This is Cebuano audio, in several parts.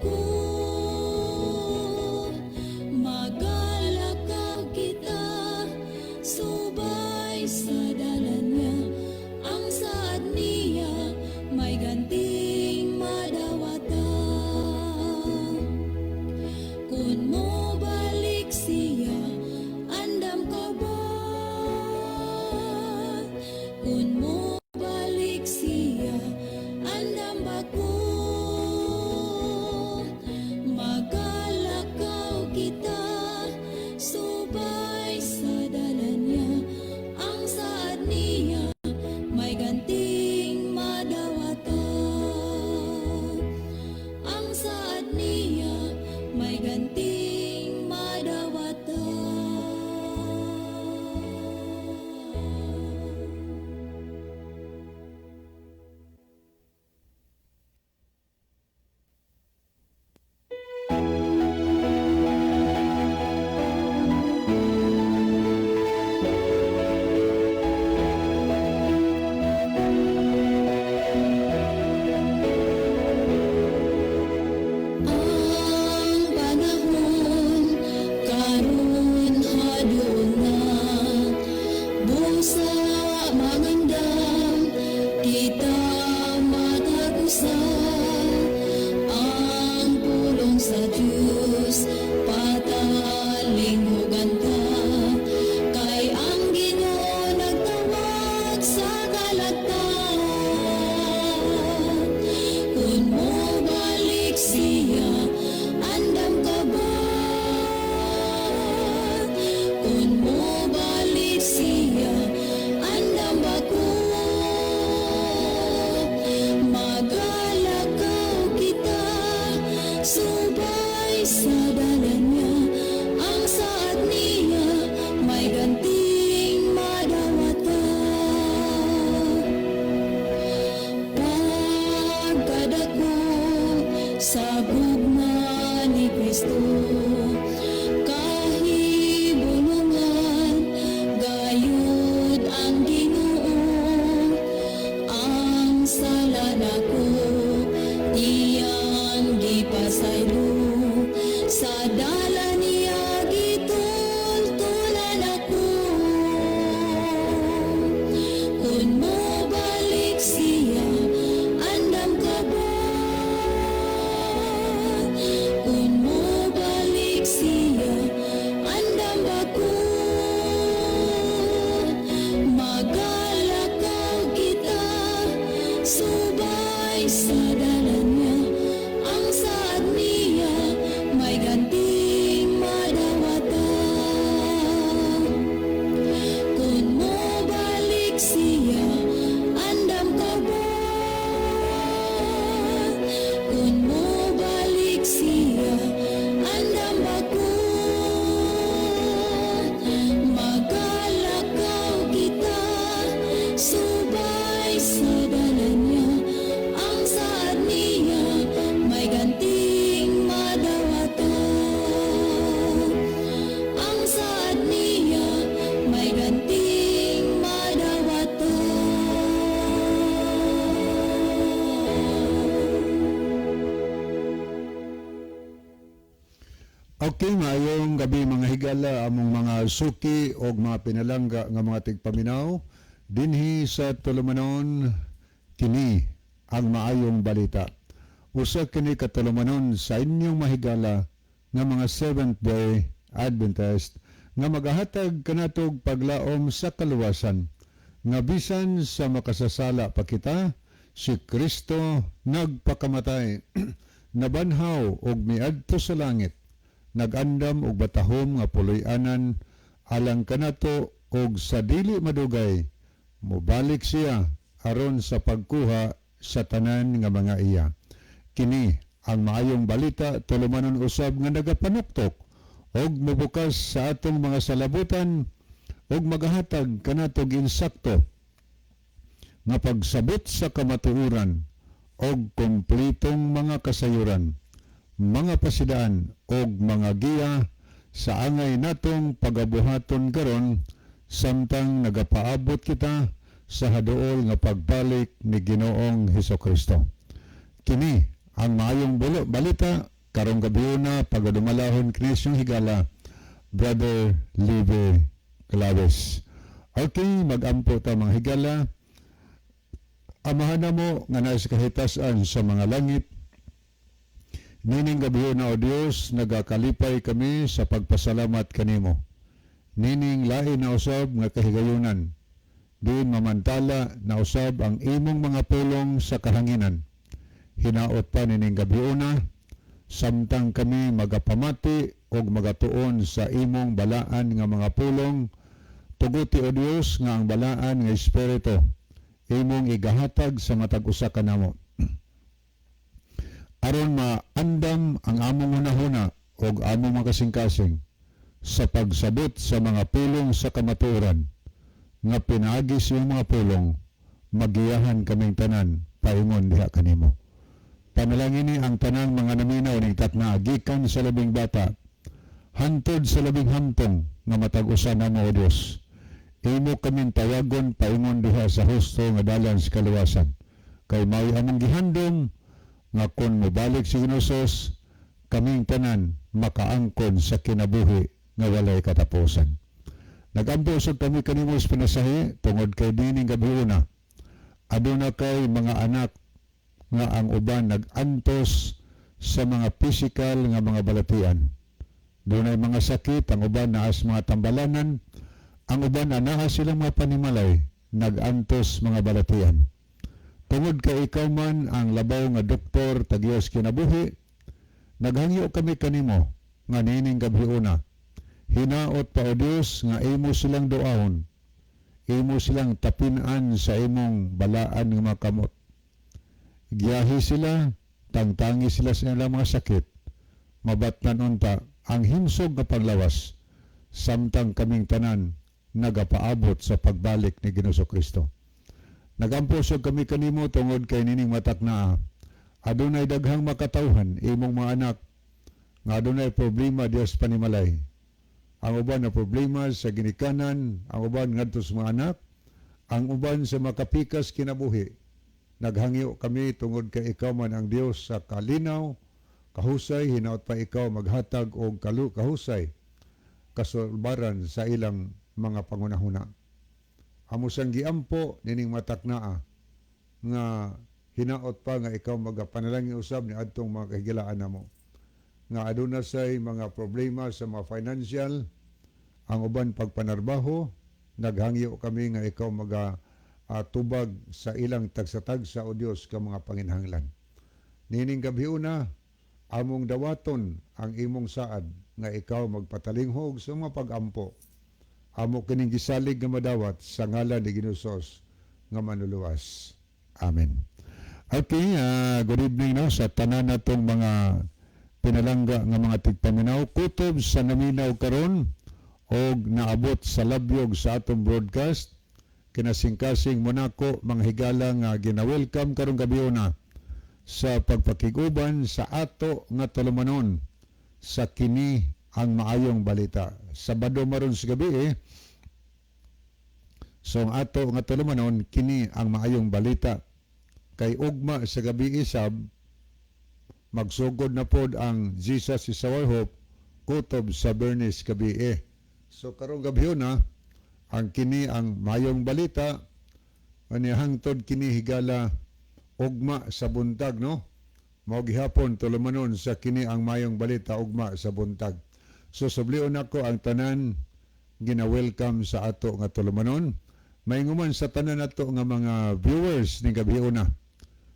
ko? Magalakaw kita subay sa dalan niya. Ang saad niya may ganting madawata. Kung mo balik siya, andam ka ba? Kung mo balik siya, andam ba ko? Magalakaw kita subay sa dalan niya. Ang saad niya may ganting madawata. Ang saad niya may ganting madawata. Ang panahon karon haduol na, busa mangandam kita matag usa. Ang pulong sa Diyos patalinghugan ta, kay ang Ginoo nagtawag sa kalagtan. Kung mo balik siya, andam ka ba? Kung mo balik siya, andam ba ko? Magalakaw kita subay sa dalan niya. Ang saad niya may ganting madawata. Pagkadako sa gugma ni Kristo, kahibulungan gayud ang Ginoo. Ang sala nako iyang gipasaylo, sa dalan niya gitultulan ako. Kung mo balik siya, andam ka ba? Kung mo balik siya, andam ba ko? Magalakaw kita subay sa dalan niya. Ang saad niya may ganting madawata. Kung mo balik siya, andam ka ba? Kung mo balik siya, andam ba ko? Magalakaw kita subay sa dalan niya. Ang saad niya may ganting madawata. Ang saad niya may ganting madawata. Okay, maayong gabi mga higala, among mga suki og mga pinalangga nga mga tigpaminaw dinhi sa tulumanon. Kini ang maayong balita. Usa kini ka tulumanon sa inyong mahigala nga mga Seventh Day Adventist nga magahatag kanatog paglaom sa kaluwasan nga bisan sa makasasala pa kita, si Kristo nagpakamatay, nabanhaw og miadto sa langit, nagandam og batahom nga puloy-anan alang kanato, og sa dili madugay mobalik siya aron sa pagkuha sa tanan nga mga iya. Kini ang maayong balita, tulumanon usab nga nagapanuktok og mobukas sa atong mga salabutan og magahatag kanatog insakto nga pagsabot sa kamatuoran og kompletong mga kasayuran, mga pasidaan og mga giya sa angay natong pagabuhaton karon samtang nagapaabot kita sa haduol nga pagbalik ni Ginoong Hesukristo. Kini ang maayong balita karong gabiuna, pagadumalahon kini sa inyong higala, Brother Live Claves. Okay, magampo ta, mga higala. Amahan namo nga nasa kahitasan sa mga langit, nining gabiuna, O Dios, nagakalipay kami sa pagpasalamat kanimo. Nining lain na usab nga kahigayunan, diin mamantala na usab ang imong mga pulong sa kahanginan. Hinaot pa nining gabiuna, samtang kami magapamati og magatuon sa imong balaan nga mga pulong, tuguti, O Dios, nga ang balaan nga Espiritu imong igahatag sa matag usa kanamo aron maandam ang among hunahuna og among mga kasing-kasing sa pagsabot sa mga pulong sa kamatuoran nga pinaagi sa iyong mga pulong magiyahan kaming tanan paingon diha kanimo. Panalangini ang tanang mga naminaw ning takna, gikan sa labing bata hantod sa labing hamtong, nga matag usa namo, O Dios, imo kaming tawagon paingon diha sa husto nga dalan sa kaluwasan, kay mao'y among gihandom nga kon mobalik si Ginoong kaming tanan makaangkon sa kinabuhi nga walay katapusan. Nagampo usab kami kanimo sa pinasahi tungod kay nining gabiuna aduna kay mga anak nga ang uban nag-antos sa mga physical nga mga balatian. Dunay mga sakit, ang uban naa sa mga tambalanan, ang uban na naa silang mga panimalay, nag-antos mga balatian. Tungod kay ikaw man ang labaw nga doktor tagiyos kinabuhi, naghangyo kami kanimo nga nining gabiuna, hinaot pa, O Dios, nga imo silang duahon, imo silang tapinan sa imong balaan nga mga kamot. Giyahi sila, tangtangi sila sa ilang mga sakit. Mabatnan unta ang himsog nga paglawas samtang kaming tanan nagapaabot sa pagbalik ni Ginoong Kristo. Nagampo usab kami kanimo tungod kay nining mataknaa adunay daghang makatawhan, imong mga anak, nga adunay problema diha sa panimalay. Ang uban na problema sa ginikanan, ang uban ngadto sa mga anak, ang uban sa makapikas kinabuhi. Naghangyo kami tungod kay ikaw man ang Dios sa kalinaw, kahusay, hinaot pa ikaw maghatag og kahusay kasulbaran sa ilang mga pangunahuna. Amo sang giampo nining mataknaa nga hinaot pa nga ikaw magapanalangin usab ni adtong mga kahigalaan namo nga aduna say mga problema sa mga financial, ang uban pagpanarbaho. Naghangyo kami nga ikaw maga tubag sa ilang tagsa-tagsa, O Dios, ka mga panginahanglan. Nining gabiuna among dawaton ang imong saad nga ikaw magpatalinghog sa mga pagampo. Amo kining gisalig nga madawat sa ngalan ni Ginoong nga manluluwas. Amen. Okay, good evening, no, sa tanan natong mga pinalangga nga mga tigpaminaw kutob sa naminaw karon og naabot sa labyog sa atong broadcast. Kinasingkasing Monaco, mga higala nga gina-welcome karong gabiuna sa pagpakiguban sa ato nga tulumanon sa kini ang maayong balita. Sabado maron sa gabi eh. So ang ato nga tulumanon, kini ang maayong balita. Kay ugma sa gabi isab magsugod na pod ang Jesus is Our Hope kutob sa Bernes gabi eh. So karong gabi na ang kini ang maayong balita ani hangtod kini, higala, ugma sa buntag, no? Mao gihapon tulumanon sa kini ang maayong balita ugma sa buntag. So sublion nako ang tanan gina-welcome sa ato nga tulumanon. Mainguman sa tanan nato nga mga viewers ni gabiuna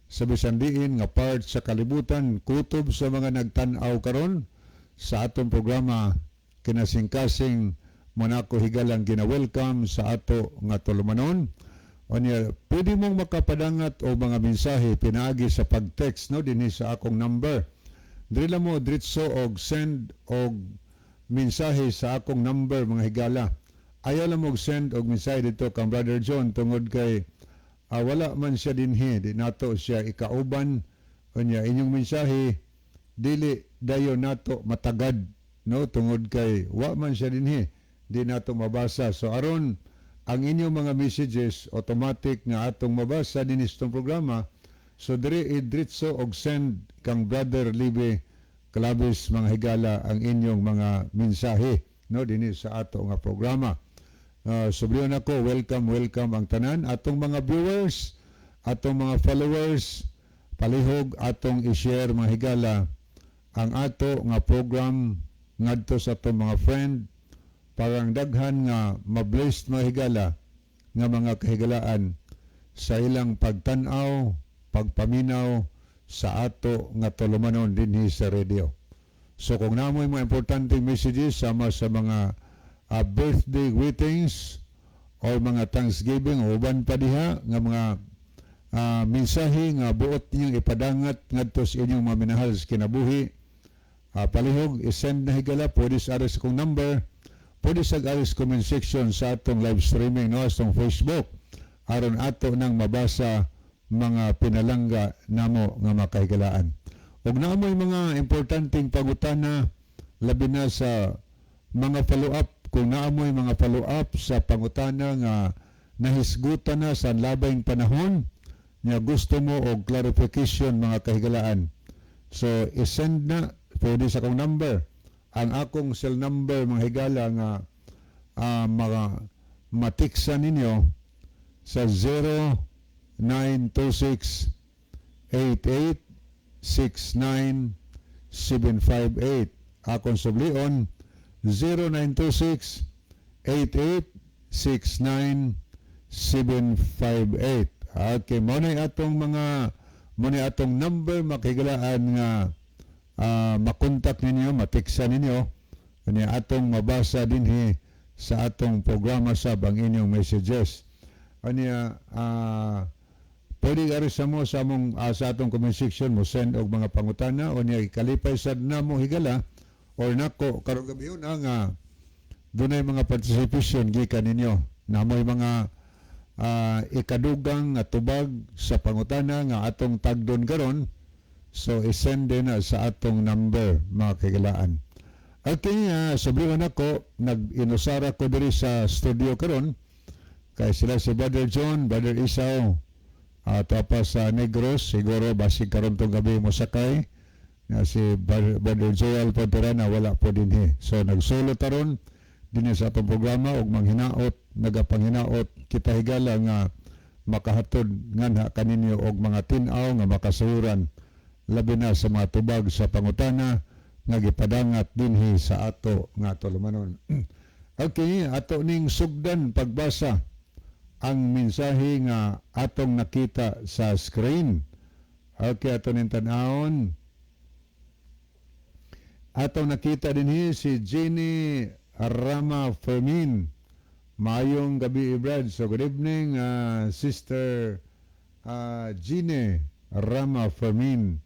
sa bisan diin nga part sa kalibutan kutob sa mga nagtan-aw karon sa atong programa, kinasingkasing Monaco, higalang gina-welcome sa ato nga tulumanon. Unya, pwede mong makapadangat o mga mensahe pinaagi sa pag-text, no, dinhi sa akong number. Diri lang mo diretso og send og mensahe sa akong number, mga higala. Ayaw lang mo send og mensahe dito kang Brother John tungod kay wala man siya dinhi, di nato siya ikauban. Unya inyong mensahe dili dayon nato matagad, no, tungod kay wa man siya dinhi, di nato mabasa. So aron ang inyong mga messages automatic nga atong mabasa dinhi sa itong programa, So diri idritso og send kang Brother Libe Clavis, mga higala, ang inyong mga mensahe, no, dinhi sa ato nga programa. Subliyon ako, welcome, welcome ang tanan atong mga viewers, atong mga followers. Palihog atong i-share, mga higala, ang ato nga program ngadto sa atong mga friend para ang daghan nga mablessed, mga higala, nga mga kahigalaan sa ilang pagtan-aw, pagpaminaw sa ato nga tulumanon dinhi sa radio. So kung namoy mga importanteng messages sama sa mga birthday greetings or mga Thanksgiving o uban pa diha nga mga mensahe nga buot ninyong ipadangat ngadto sa inyong mga minahal sa kinabuhi, palihog i-send na, higala. Pwede sa aris kong number, pwede sa aris comment section sa atong live streaming, no, sa atong Facebook, aron ato nang mabasa, mga pinalangga namo nga makahigalaan. Ug naamoy mga importanteng pangutana, labi na sa mga follow-up, kung naamoy mga follow-up sa pangutana nga nahisgutan na sa labayng panahon nga gusto mo og clarification, mga kahigalaan. So i-send na, pwede sa akong number. Ang akong cell number, mga higala, nga mga matiksa ninyo sa 0926 88 69 758. Akong sublion, 0926 88 69 758. Okay, mo na atong number, makigalaan, nga makontak ninyo, matiksa ninyo, kanya atong mabasa dinhi sa atong programa sab ang inyong messages. Anya pwede ari sa mo sa among sa atong comment section mo send og mga pangutana o niya kalipay sad namo, higala, or nako karong gabi na nga dunay mga participation gikan ninyo, namoy mga ikadugang nga tubag sa pangutana nga atong tagdon karon. So i-send din na sa atong number, mga kahigalaan. Okay, subliwan ako, nag-inusara ko diri sa studio karon kay sila si Brother John, Brother Isaw, tapos sa Negros, siguro basig karon tong gabi mo sakay nga si Brother Joel Ponterana wala po dinhi. So nagsulo taron dinhi sa atong programa ug manghinaot, nagapanghinaot kita, higala, nga makahatod nganha kaninyo og mga tin-aw nga makasuhuran, labi na sa mga tubag sa pangutana nga gipadangat dinhi sa ato nga tulumanon. Okay, ato ning sugdan pagbasa ang mensahe nga atong nakita sa screen. Okay, ato ning tan-awon. Atong nakita dinhi si Jenny Rama Fermin. Maayong gabi, Brad. So good evening, Sister Gine Rama Fermin.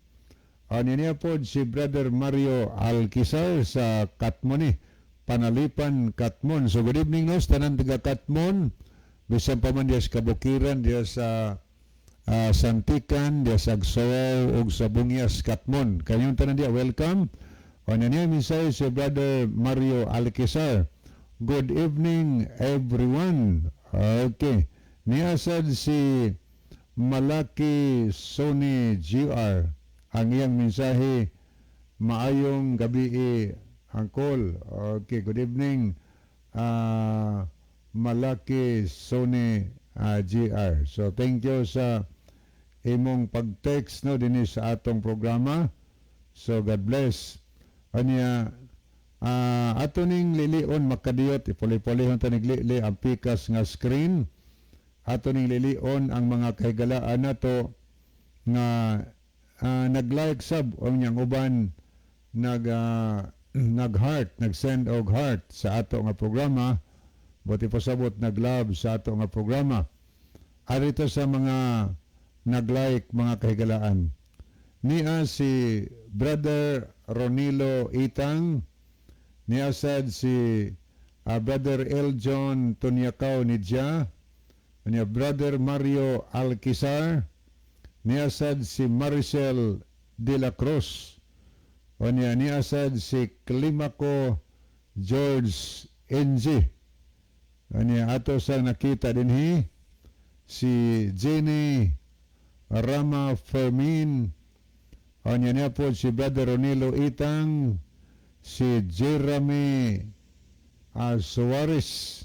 Ano niya po si Brother Mario Alquizar sa Katmon ni. Panalipan, Katmon. So good evening, no, sa tanan taga Katmon. Bisan pa man diya sa Kabukiran, diya sa Santikan, diya sa Agsawaw ug sa Bungias, Katmon. Kanyong tanan diya, welcome. Ano niya mensahe si Brother Mario Alquizar. Good evening, everyone. Okay. Niasad si Malaki Sony GR. Ang iyang mensahe, "Maayong gabi, Uncle." Okay, good evening, Malaki Sony GR. So thank you sa imong pag-text, no, dinhi sa atong programa. So God bless. Anya ato ning lilion makadiyot, ipuli-pulihon ta lili ang pikas nga screen. Ato ning lilion ang mga kahigalaan nato nga nag-like sab o niyang uban nag-heart, nag-send og heart sa ato nga programa. Buti pasabot nag-love sa ato nga programa. Arito sa mga nag-like, mga kahigalaan. Nia si Brother Ronilo Itang, niya sad si Brother El John Tunyakaw Nidya, niya Brother Mario Alquizar, niya sad si Maricel de la Cruz, o niya niya sad si Climaco George NG. O niya ato sa nakita dinhi si Jenny Rama Fermin. Anya niya po si Brother Ronilo Itang, si Jeremy Suarez,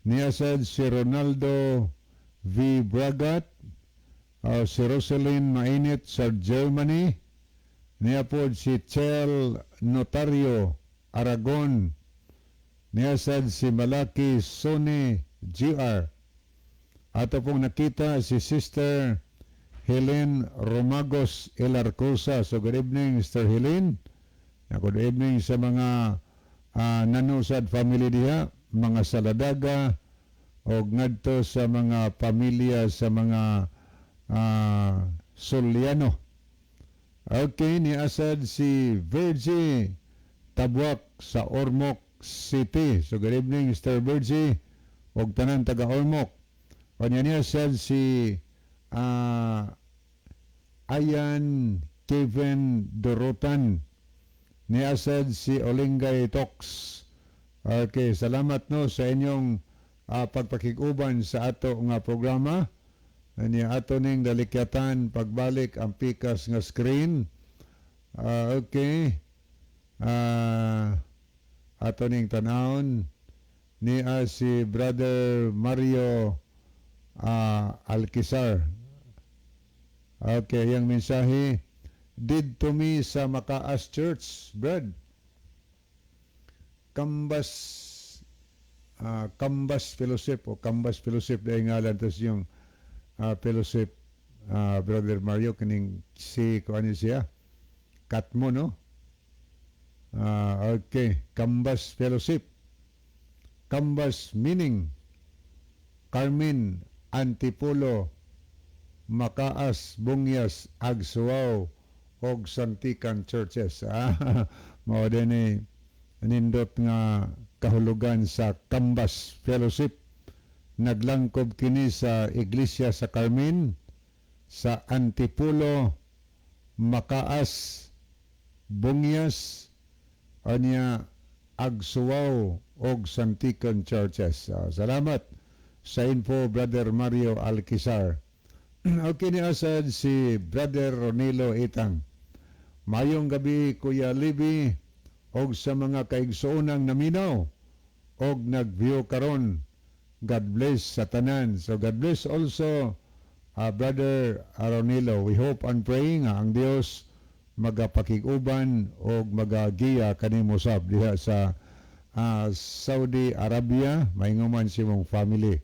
niya sad si Ronaldo V. Bragat, si Roselyn Mainit sa Germany, niya po si Chel Notario Aragon, niya sad si Malaki Sony GR. Ato pong nakita si Sister Helen Romagos Elarcosa. So good evening, Sister Helen. Good evening sa mga nanusad family diha, mga Saladaga, o ngadto sa mga pamilya sa mga Soliano. Okay, ni asad si Virgie Tabuak sa Ormoc City. So good evening, Mr. Virgie, og tanan taga Ormoc. Kanya niya sad si Ayan Kevin Dorotan. Ni asad si Olingay Tox. Okay, salamat no sa inyong pagpakig-uban sa ato nga programa. Ani ato ning dalikyatan pagbalik ang pikas nga screen. Okay. Ato ning tanawon ni si Brother Mario Alquizar. Okay, yung mensahe didto mi sa Makaas Church, Brad. Kambas Kambas Fellowship o Kambas Fellowship dahil ngalan tas yung fellowship, Brother Mario, kining si ko ano siya Katmo no. Okay, Kambas Fellowship. Kambas meaning Carmen, Antipolo, Makaas, Bungyas, Agsuaw og Santikan Churches. Mao din ni nindot nga kahulugan sa Kambas Fellowship. Naglangkob kini sa Iglesia sa Carmen, sa Antipolo, Makaas, Bungyas, anya Agsuaw og Santikan Churches. Salamat sa info, Brother Mario Alquizar. Okay, ni asad si Brother Ronilo Itang. Mayong gabi, Kuya Libby, og sa mga kaigsoonang naminaw og nag-view karon. God bless sa tanan. So God bless also, Brother Ronilo. We hope and pray nga ang Dios magapakig-uban og magagiya kanimo sab diha sa Saudi Arabia, maingon sa imong family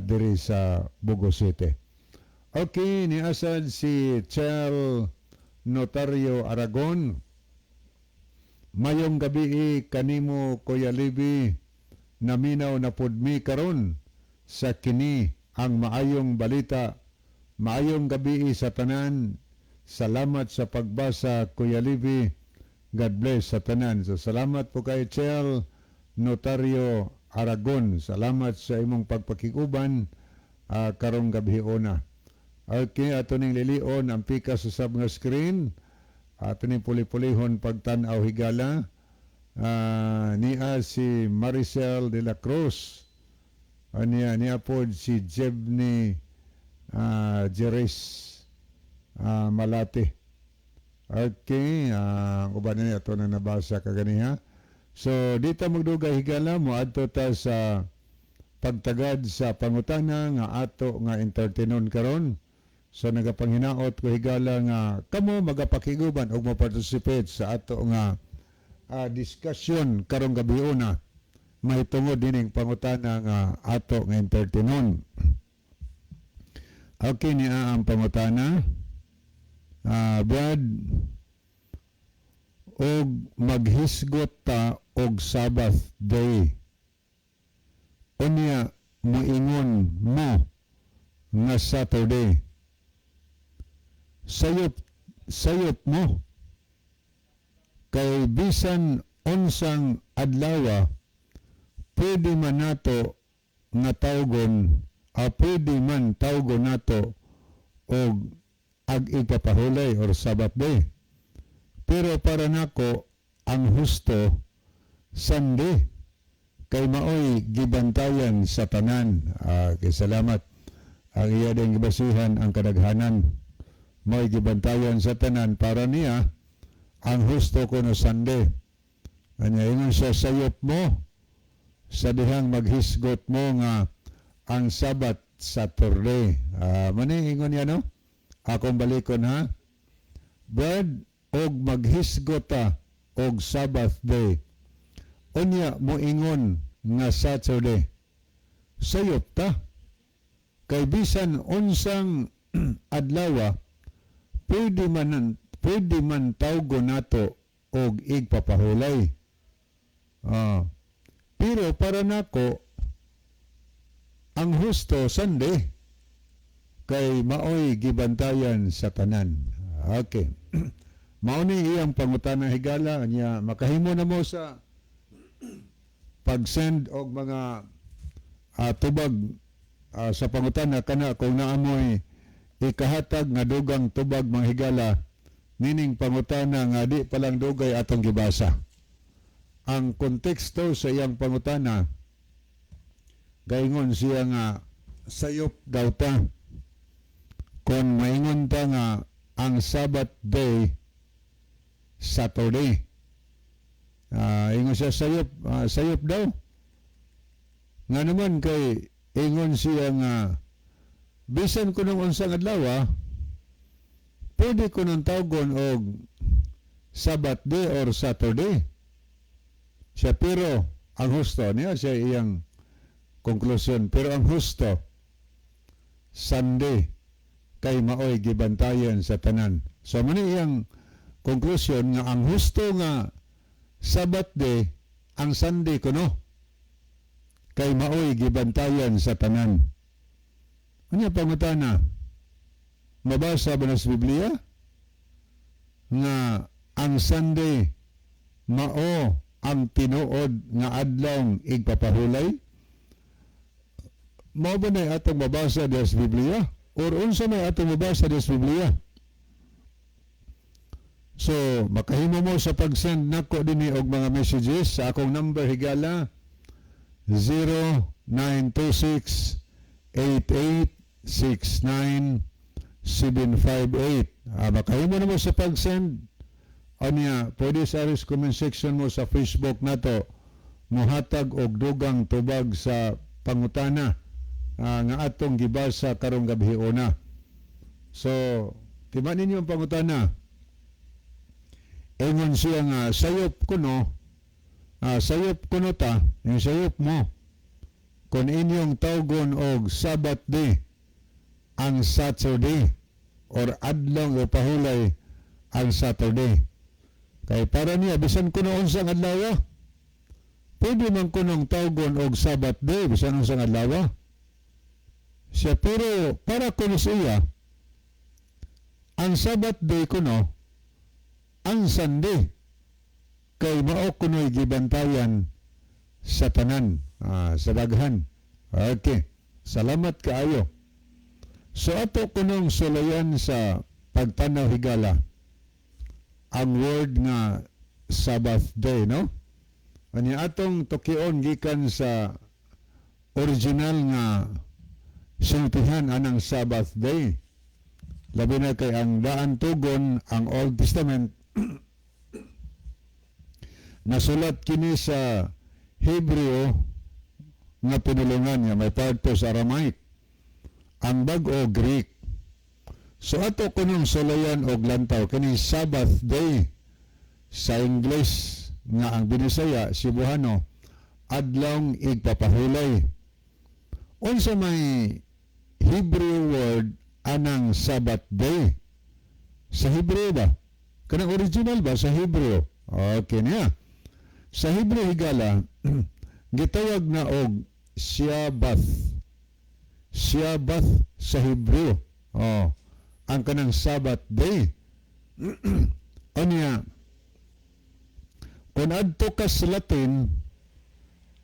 diri sa Bogo City. Okay, ni asad si Chel Notario Aragon. Mayong gabi kanimo, Kuya Libby, naminaw na pud mi karon sa kini ang maayong balita. Maayong gabi sa tanan. Salamat sa pagbasa, Kuya Libby. God bless sa tanan. So salamat po kay Chel Notario Aragon. Salamat sa imong pagpakiguban karong gabi una. Okay, ato ning lilion ang pikas sa sab nga screen. Ato ning puli-pulihon pagtan-aw, higala. Niya si Maricel de la Cruz. Niya, niya po si Jebny Jerez Malate. Okay, uban na niya ito na nabasa kaganiha. So, dito magdugay, higala, mo adto ta sa pagtagad sa pangutana nga ato nga entertainon karon. So nagapanghinaot ko, higala, nga kamo magapakiguban og mo-participate sa ato nga discussion karong gabi una mahitungod dining pangutana nga ato nga entertainon. Okay, niya ang pangutana. Brad, og maghisgot ta og Sabbath day. Unya moingon mo nga Saturday. Sayop sayop mo kay bisan unsang adlaw pwede man nato nga tawgon, pwede man tawgon nato og ag igpapahulay or Sabbath day. Pero para nako ang husto Sunday kay maoy gibantayan sa tanan. Kay salamat. Ang iya din gibasihan ang kadaghanan. Mao'y gibantayan sa tanan. Para niya, ang husto kuno Sunday. Anya ingon siya, sayop mo sa dihang maghisgot mo nga ang Sabat Saturday. Mani ingon niya, no? Akong balikon ha. Brad, og maghisgot ta og Sabbath day. Unya moingon nga Saturday. Sayop ta. Kay bisan unsang adlaw, pwede man tawgon nato og igpapahulay. Pero para nako, ang husto Sunday kay maoy gibantayan sa tanan. Okay. Mao ni iyang pangutana, higala. Niya makahimo na mo sa pag-send og mga tubag sa pangutana kana kung naamoy ikahatag nga dugang tubag, mga higala, nining pangutana nga di pa lang dugay atong gibasa. Ang konteksto sa iyang pangutana, gaingon siya nga sayop daw ta kung maingon ta nga ang Sabbath day Saturday. Ingon siya sayop, sayop daw. Nga naman kay ingon siya nga bisan kunong unsang adlaw, pwede kunong tawgon og Sabbath day or Saturday. Siya, pero ang husto niya siya iyang konklusyon, pero ang husto Sunday kay maoy gibantayan sa tanan. So mao ni iyang konklusyon nga ang husto nga Sabbath day ang Sunday kuno kay maoy gibantayan sa tanan. Unya pangutana, mabasa ba na sa Biblia nga ang Sunday mao ang tinuod nga adlawng igpapahulay? Mao ba na atong mabasa diha sa Biblia? Or unsa may atong mabasa diha sa Biblia? So, makahimo mo sa pag-send nako dinhi og mga messages sa akong number, higala, 0926 8869 758. Makahimo na mo sa pag-send. Anya, pwede sa aris comment section mo sa Facebook nato muhatag og dugang tubag sa pangutana nga atong gibasa karong gabi una. So, tima ninyo ang pangutana. Ingon siya nga sayop kuno ta, yung sayop mo kung inyong tawgon og Sabbath day ang Saturday or adlong o pahulay ang Saturday. Kay para niya, bisan kuno unsang adlaw, pwede man kunong tawgon og Sabbath day bisan unsang adlaw. Siya, pero para kuno siya, ang Sabbath day kuno ang Sunday kay mao kuno'y gibantayan sa tanan, sa daghan. Okay. Salamat kaayo. So ato kunong sulayan sa pagtanaw, higala, ang word nga Sabbath day, no? Anya atong tukion gikan sa original nga sultihan anang Sabbath day. Labi na kay ang daan tugon ang Old Testament, nasulat kini sa Hebreo nga pinulungan nga may part po sa Aramaic. Ang bag-o, Greek. So ato kunong sulayan og lantaw kini Sabbath day sa English nga ang Binisaya, Cebuano, adlawng igpapahulay. Unsa may Hebrew word anang Sabbath day? Sa Hebreo ba? Kanang original ba sa Hebreo? Okay niya. Sa Hebreo, higala, gitawag na og Shabbath. Shabbath sa Hebreo. Oh, ang kanang Sabbath day. Unya, kung adto ka sa Latin,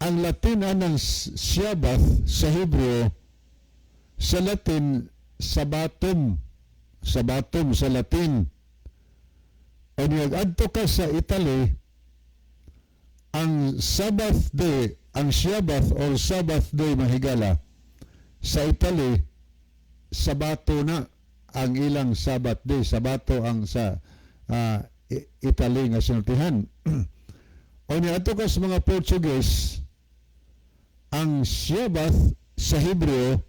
ang Latin anang Shabbath sa Hebreo, sa Latin, Sabatum. Sabatum sa Latin. Unya, adto ka sa Italy, ang Sabbath day, ang Shabbath or Sabbath day, mahigala, sa Italy, Sabato na ang ilang Sabbath day. Sabato ang sa Italy nga sinultihan. O niya, ato ka sa mga Portuguese, ang Sabbath sa Hebreo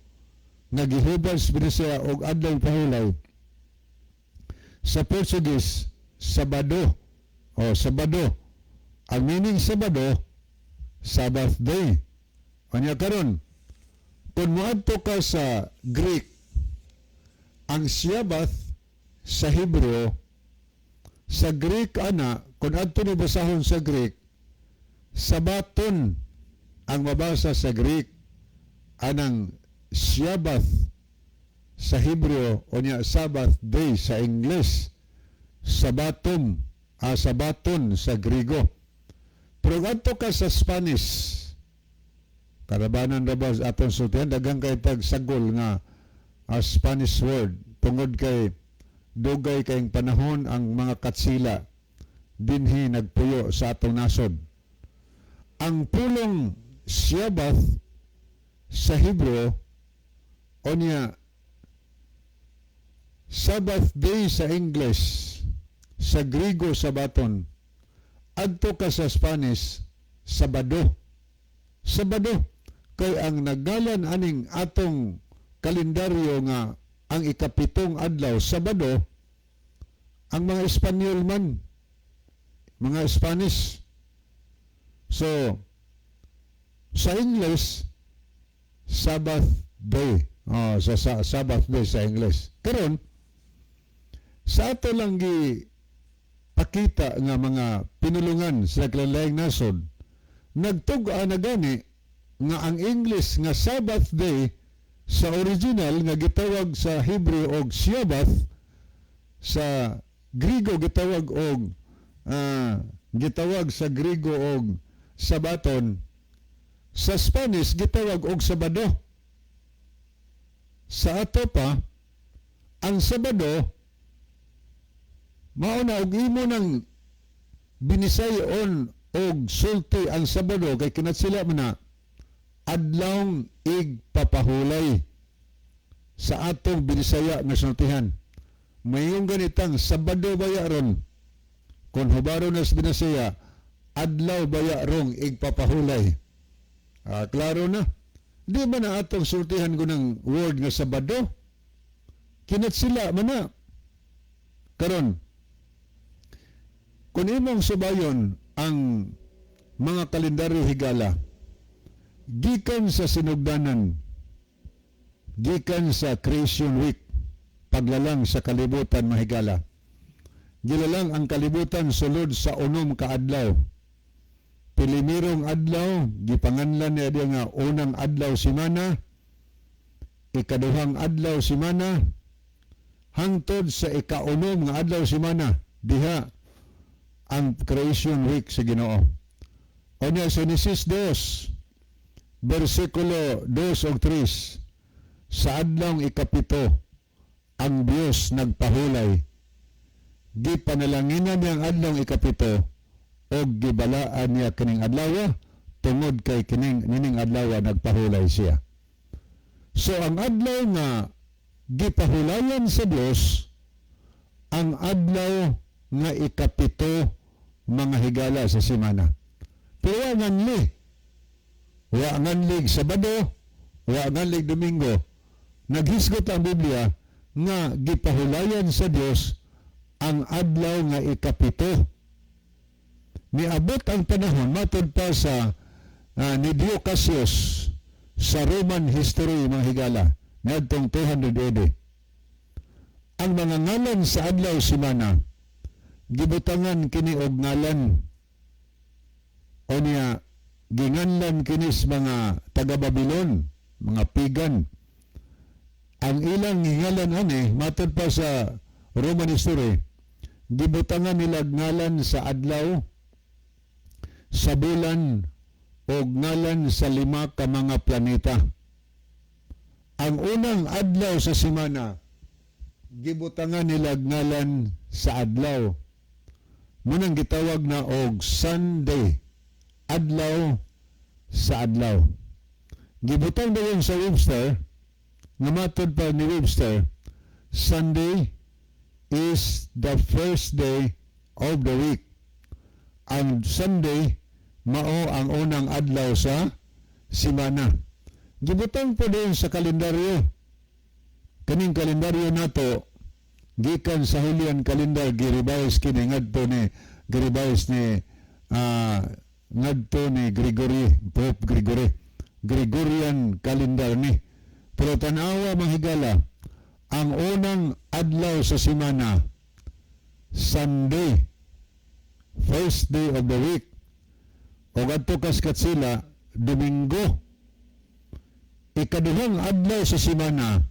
nga gihubad sa Binisaya og adlaw pahulay, sa Portuguese, Sabado o Sabado. Ang meaning Sabado, Sabbath day. Anya karon, kung moadto ka sa Greek, ang Sabbath sa Hebreo, sa Greek ana, kung adto ni basahon sa Greek, Sabaton ang mabasa sa Greek anang Sabbath sa Hebreo o niya Sabbath day sa English, Sabatum, Sabaton sa Grigo. Pero adto ka sa Spanish, karabanan ra ba atong sultihan, daghang kay tag sagol nga Spanish word tungod kay dugay kayong panahon ang mga Katsila dinhi nagpuyo sa atong nasod. Ang pulong Sabbath sa Hebreo o niya Sabbath day sa English, sa Grigo Sabaton, adto ka sa Spanish, Sabado. Sabado kay ang naggalan aning atong kalendaryo nga ang ikapitong adlaw Sabado, ang mga Espanyol man, mga Spanish. So sa English, Sabbath day. Oh, sa Sabbath day sa English. Karon, sa ato lang gi pakita nga mga pinulungan sa naglaing nasod, nagtug-a na gani nga ang English nga Sabbath day sa original nga gitawag sa Hebrew og Sabbath, sa Grigo gitawag og gitawag sa Grigo og Sabaton, sa Spanish gitawag og Sabado. Sa ato pa, ang Sabado mao na og imo nang binisayon og sulti ang Sabado kay kinatsila man na adlawng igpapahulay sa atong Binisaya nga sultihan. Mayong ganitang Sabado baya ron, kung hubaro na sa Binisaya, adlaw baya rong igpapahulay. Klaro na. Di ba na atong sultihan ko ng word nga Sabado? Kinatsila man na. Karon, kung imong subayon ang mga kalendaryo, higala, gikan sa sinugdanan, gikan sa Creation Week, paglalang sa kalibutan, mahigala, gilalang ang kalibutan sulod sa 6 ka adlaw. Pilimirong adlaw, gipanganlan niya diya nga unang adlaw simana, ikaduhang adlaw simana, hangtod sa ikaunom nga adlaw simana, diha ang Creation Week sa Ginoo. O niya, Genesis 2, versikulo 2 ug 3, sa adlawng 7, ang Dios nagpahulay. Gipanalanginan niya ang adlawng 7 og gibalaan niya kining adlaw tungod kay kining nining adlaw nagpahulay siya. So ang adlaw nga gipahulayan sa Dios, ang adlaw nga 7, mga higala, sa simana. Pero wa nganli. Wa nganlig Sabado, wa nganlig Domingo. Naghisgot ang Biblia nga gipahulayan sa Dios ang adlaw nga 7. Niabot ang panahon, matod pa sa ni Dio Cassius sa Roman history, mga higala, ngadtong 200 AD. Ang mga ngalan sa adlaw simana, gibutangan kini og ngalan o niya ginganlan kini sa mga taga Babylon, mga pagan. Ang ilang ngalan ani, matod pa sa Roman history, gibutangan nila ngalan sa adlaw, sa bulan o ngalan sa lima ka mga planeta. Ang unang adlaw sa simana, gibutangan nila ngalan sa adlaw. Munang gitawag na og Sunday, adlaw sa adlaw. Gibutang dayon sa Webster Nga matod pa ni Webster, Sunday is the first day of the week. Ang Sunday mao ang unang adlaw sa simana. Gibutang po din sa kalendaryo. Kaning kalendaryo nato gikan sa Julian calendar, gi-revise kini ngadto ni Gregory, Pope Gregory. Gregorian calendar ni. Pero tanawa, mga higala, ang unang adlaw sa simana, Sunday, first day of the week. O adto kas Katsila, Domingo. Ikaduhang adlaw sa simana,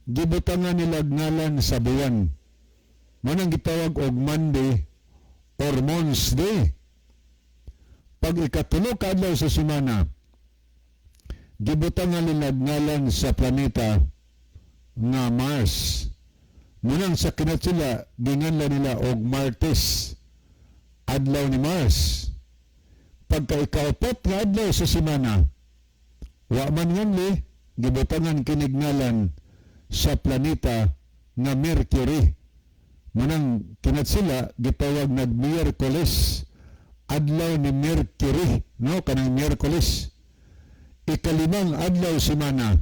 gibutangan nila ngalan sa buwan. Manang gitawag og Monday or Mons Day. Pag ikatulo ka adlaw sa simana, gibutangan nila ngalan sa planeta nga Mars. Munang sa kinatsila, ginganlan nila og Martes, adlaw ni Mars. Pagka ikaapat nga adlaw sa simana, wa man nganli, gibutangan kinig ngalan sa planeta nga Mercury. Munang kinatsila gitawag nag Miyerkules, adlaw ni Mercury, no, kanang Miyerkules. Ikalimang adlaw simana,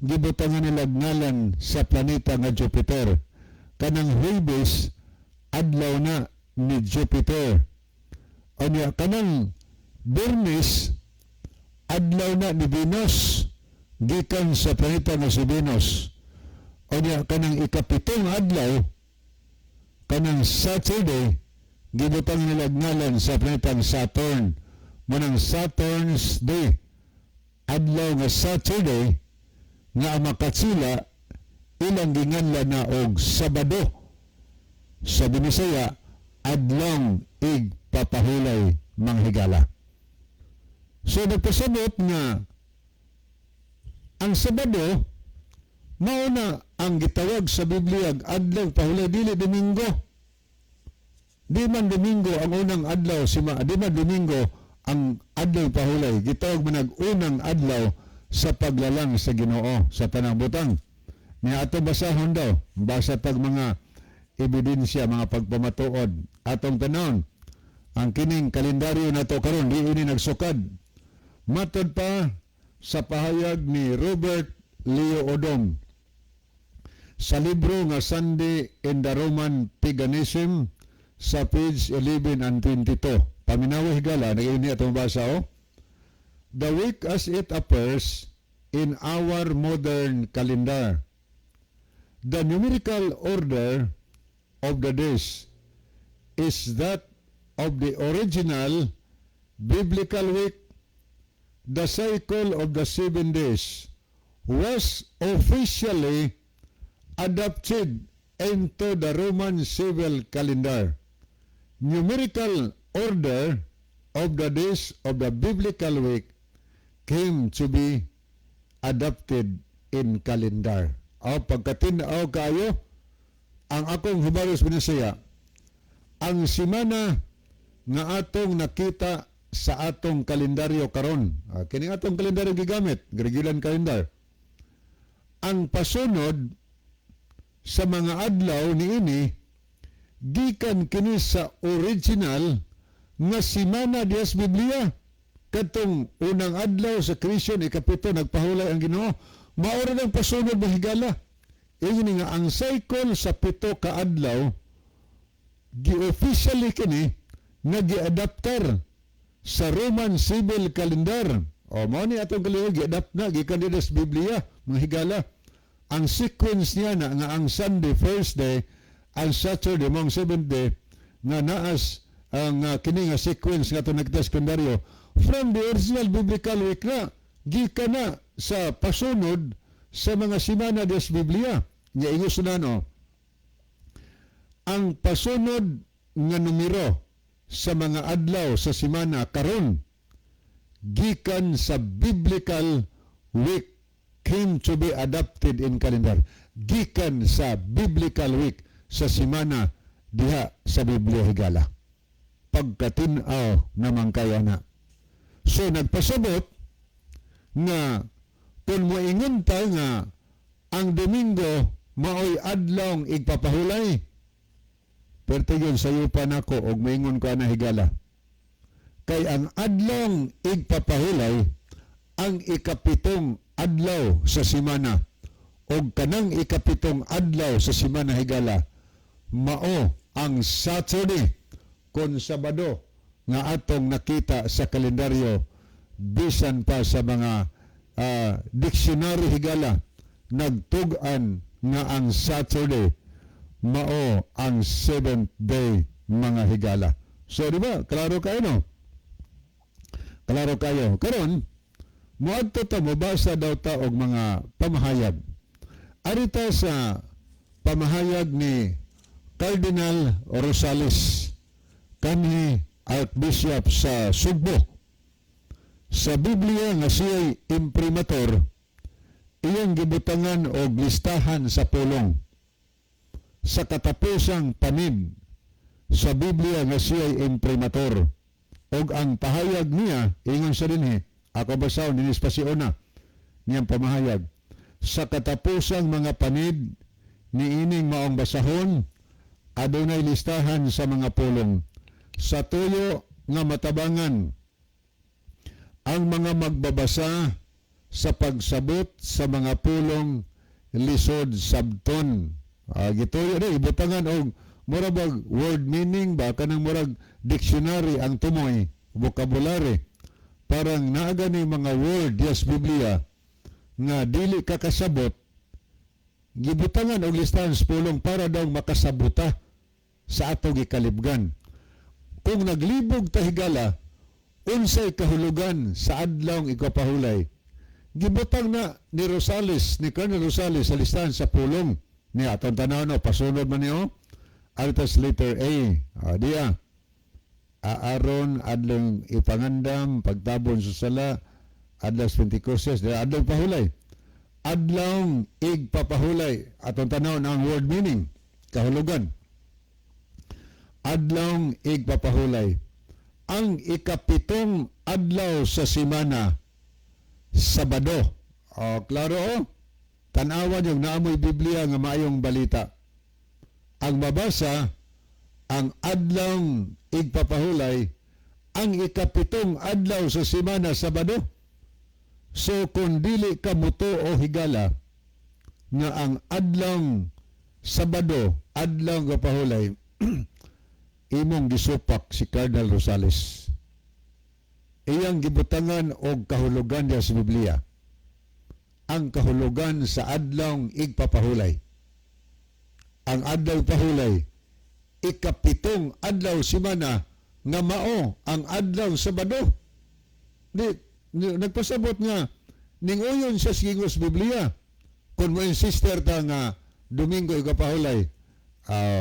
gibutangan nila ngalan sa planeta nga Jupiter. Kanang Huwebes, adlaw na ni Jupiter. Anya kanang Biyernes, adlaw na ni Venus, gikan sa planeta nga si Venus. Anya kanang ikapitong adlaw, kanang Saturday, gibutang nila ngalan sa planetang Saturn. Munang Saturn's Day, adlaw nga Saturday, nga ang makatsila ilang ginganlan na og Sabado. Sa Binisaya, adlong igpapahulay, manghigala. So nagpasabot nga ang Sabado mao na ang gitawag sa Biblia ag adlaw pahulay, dili Domingo. Di man Domingo ang unang adlaw si, di man Domingo ang adlaw pahulay, gitawag man ag unang adlaw sa paglalang sa Ginoo sa tanang butang. Ni ato basahon daw, basa tag mga ebidensya, mga pagpamatuod. Atong tanawon ang kining kalendaryo nato karon, di ini nagsukad. Matod pa sa pahayag ni Robert Leo Odom sa libro nga Sunday in the Roman Paganism sa page 11 and 22. Paminawi, higala, nag-ini atong basa oh. The week as it appears in our modern calendar. The numerical order of the days is that of the original biblical week. The cycle of the 7 days was officially adopted into the Roman civil calendar. Numerical order of the days of the biblical week came to be adopted in calendar. O pagkatin-aw kayo, ang akong hubalos Binisaya, ang simana nga atong nakita sa atong kalendaryo karon. Kini atong kalendaryo gigamit, Gregorian calendar. Ang pasunod sa mga adlaw niini gikan kini sa original nga simana dias Biblia. Katong unang adlaw sa creation, ikapito nagpahulay ang Ginoo. Mao ra ang pasunod, mga higala. Ingon nga ang cycle sa 7 ka adlaw, gi-officially kini nga gi-adaptar sa Roman civil calendar. O mao ni atong kalendar gi-adapt na gikan dinhi sa Biblia, mga higala. Ang sequence niya na nga ang Sunday first day, ang Saturday mong seventh day, nga naas ang kini nga sequence nga atong nakita sa kalendaryo from the original biblical week na gikan na sa pasunod sa mga simana des Biblia. Nya ingos na no, ang pasunod nga numero sa mga adlaw sa simana karon gikan sa biblical week came to be adopted in calendar, gikan sa biblical week, sa simana diha sa Biblia, higala. Pagkatin-aw naman kaya na. So nagpasabot nga kung moingon ta nga Ang Domingo maoy adlawng igpapahulay? Perti yun sayupa nako og maingon ko ana, higala. Kay ang adlawng igpapahulay ang 7 adlaw sa simana, og kanang 7 adlaw sa simana, higala, mao ang Saturday kon Sabado nga atong nakita sa kalendaryo. Bisan pa sa mga dictionary, higala, nagtug-an nga ang Saturday mao ang seventh day, mga higala. So di ba, klaro kayo, no? Klaro kayo. Karon, moadto ta, mobasa daw ta og mga pamahayag. Arita sa pamahayag ni Cardinal Rosales, kanhi Archbishop sa Sugbo. Sa Biblia nga siya'y imprimatur, iyang gibutangan og listahan sa pulong. Sa katapusang panid sa Biblia nga siya'y imprimatur. Og ang pahayag niya, ingon sa dinhi, ako basahon dinis pa si una niyang pamahayag. Sa katapusang mga panid niining maong basahon, adunay listahan sa mga pulong. Sa tuyo nga matabangan ang mga magbabasa sa pagsabot sa mga pulong lisod sabton. Gituyo na, ibutangan og mura bag word meaning ba, kanang murag dictionary ang tumoy, vocabulary. Parang naa gani mga word yes Biblia nga dili ka kasabot, gibutangan og listahan sa pulong para daw makasabota sa ato gikalibgan. Kung naglibog ta, higala, unsay kahulugan sa adlawng igpapahulay? Gibutang na ni Rosales, ni Colonel Rosales sa listahan sa pulong. Ni atong tanaw no, pasunod man niyo. Altas letter A. Diya. Aaron, adlong ipangandam, pagtabon sa sala, adlaw sa Pentecostes, diya, adlaw pahulay. Adlawng igpapahulay. Atong tanaw na ang word meaning, kahulugan. Adlawng igpapahulay. Ang 7 adlaw sa simana, Sabado. O, klaro o. Tanawan yung naamoy Biblia nga maayong balita. Ang mabasa, ang adlawng igpapahulay, ang 7 adlaw sa simana, Sabado. So kung dili ka mutuo, higala, nga ang adlawng Sabado, adlawng kapahulay, imong gisupak si Cardinal Rosales. Iyang gibutangan og kahulugan niya sa Biblia. Ang kahulugan sa adlawng igpapahulay. Ang adlaw pahulay, 7 adlaw simana nga mao ang adlaw Sabado. Di nagpasabot nga ning uyon sa gingos Biblia. Kung mo insister ta nga Domingo igpapahulay,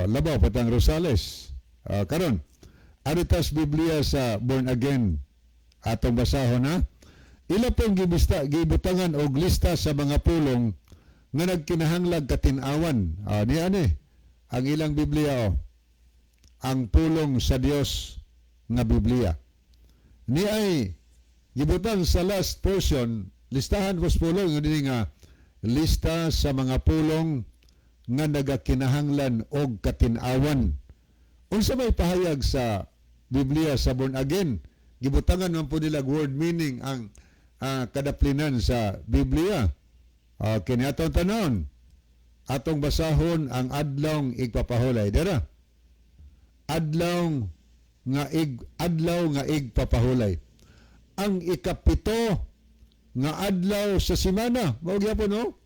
labaw patang Rosales. Karon, aritas Biblia sa born again atong basahon na ila pong gibista, gibutangan og lista sa mga pulong nga nagkinahanglag katin-awan. Niya ani ang ilang Biblia oh. Ang pulong sa Dios nga Biblia. Ni ay gibutang sa last portion, listahan pos pulong nga dinhi nga lista sa mga pulong nga nagakinahanglan og katin-awan. Unsa may pahayag sa Biblia sa born again? Gibutangan man po nila word meaning ang kadaplinan sa Biblia. Kini atong tanawon. Atong basahon ang adlawng igpapahulay. Dara. Adlaw nga igpapahulay. Ang 7 nga adlaw sa simana, mao gyapon no?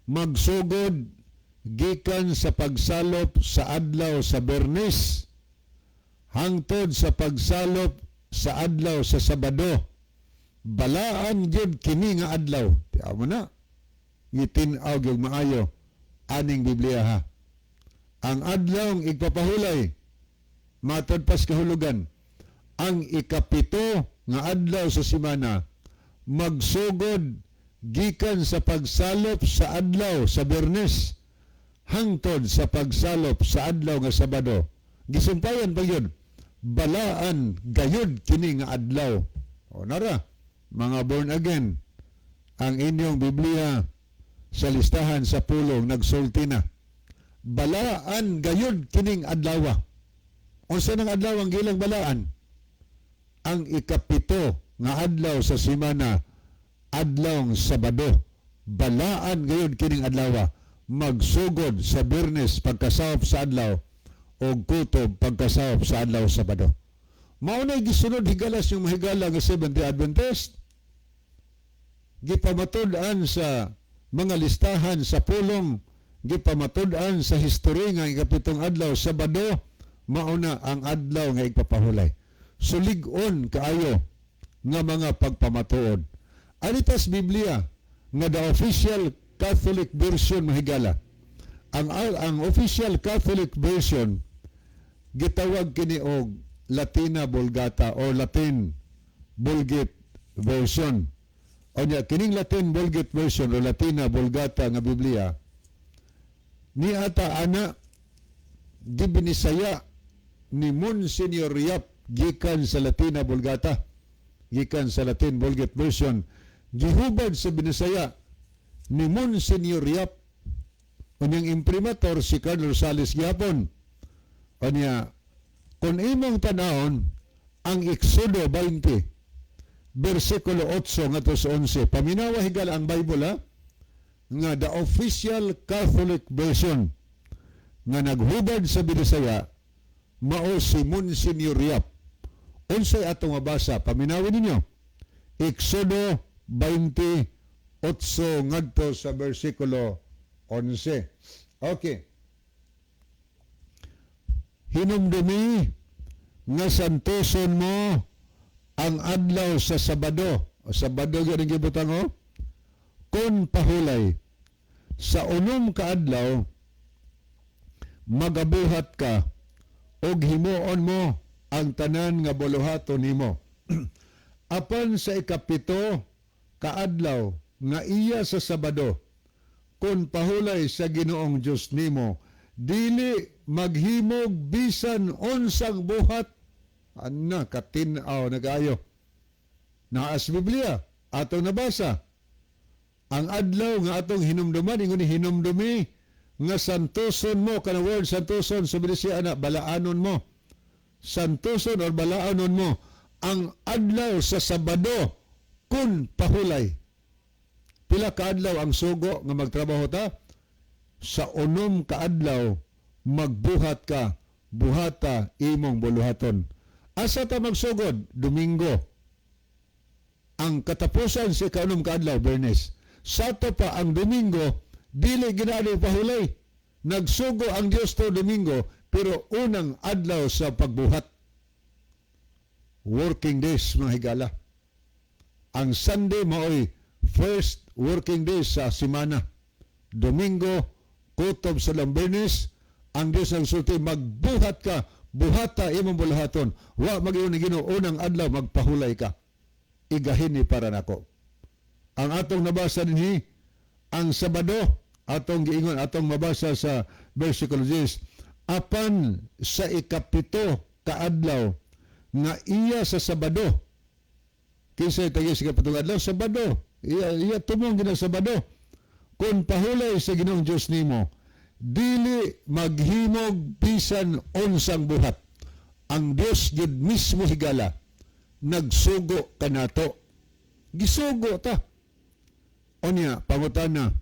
Magsugod gikan sa pagsalop sa adlaw sa Bernes hangtod sa pagsalop sa adlaw sa Sabado. Balaan gyud kini nga adlaw. Tiyaw mo na. Gitin-aw gyud maayo aning Biblia ha. Ang adlawng igpapahulay, matod pas kahulugan, ang 7 nga adlaw sa simana, magsugod gikan sa pagsalop sa adlaw sa Bernes hangtod sa pagsalop sa adlaw nga Sabado. Gisumpayan pa yun. Balaan gayud kini nga adlaw. O nara, mga born again, ang inyong Biblia Sa listahan sa pulong nagsulti na. Balaan gayud kining adlaw. Unsa nang adlaw ang gilang balaan? Ang 7 nga adlaw sa semana, adlawng Sabado. Balaan gayud kining adlaw. Magsugod sa Biyernes pagkasawop sa adlaw o kutob pagkasawop sa adlaw Sabado. Mao nay gisunod, higala, yung mahigala nga Seventh-day Adventist. Gipamatud-an sa mga listahan sa pulong, gipamatud-an sa history nga 7 adlaw Sabado mauna ang adlaw nga igpapahulay. Sulig-on kaayo nga mga pagpamatuod. Anitas Biblia nga the official Catholic version, mahigala. Ang official Catholic version, gitawag kini og Latina Vulgata o Latin Vulgate version. Onya kining Latin Vulgate version o Latina Vulgata nga Biblia ni ata ana gibinisaya ni Monsignor Yap gikan sa Latina Vulgata, gikan sa Latin Vulgate version, gihubad sa Binisaya ni Monsignor Yap. Unyang imprimatur si Carlos Rosales gyapon. Unya kung imong tanawon ang Exodo 20 versikulo 8 ngadto sa 11, paminawa, higala, ang Bible ha, nga the official Catholic version nga naghubad sa Binisaya mao si Monsignor Yap. Unsay atong mabasa? Paminawin ninyo. Exodo 28 ngadto sa versikulo 11. Okay. Hinumdumi nga santoson mo ang adlaw sa Sabado. O Sabado gyud ang gibutang o. Kon pahulay sa 6 ka adlaw magabuhat ka og himuon mo ang tanan nga buluhaton nimo. Apan sa 7 kaadlaw nga iya sa Sabado, kon pahulay sa Ginoong Dios nimo, dili maghimog bisan unsang buhat. Ana katin-aw nagayo. Naas Biblia atong nabasa. Ang adlaw nga atong hinumduman, ingon ni hinumdumi nga santoson mo, kana word santoson sa Binisaya ana balaanon mo. Santoson or balaanon mo ang adlaw sa Sabado kun pahulay. Pila ka adlaw ang sugo nga magtrabaho ta? Sa 6 ka adlaw magbuhat ka, buhata imong buluhaton. Asa ta magsugod? Domingo. Ang katapusan sa 6 ka adlaw, Bernes. Sa ato pa ang Domingo, dili ginado pahulay. Nagsugo ang Dios to Domingo, pero unang adlaw sa pagbuhat. Working days, mga higala. Ang Sunday maoy first working day sa semana. Domingo, kutob sa Lambernes, ang Dios ang sulti, magbuhat ka, buhata imong buluhaton. Wa mag-ingon ni Ginoo, unang adlaw magpahulay ka. Igahin ni para nako. Ang atong nabasa dinhi, ang Sabado, atong giingon, atong mabasa sa versikulo 10, apan sa 7 kaadlaw nga iya sa Sabado. Kinsay tagi sa 7 adlaw? Sabado. Iya, iya tumong gina Sabado. Kung pahulay sa Ginoong Dios nimo, dili maghimog bisan unsang buhat. Ang Dios gyud mismo, higala, nagsugo kanato. Gisugo ta. Onya, pangutana,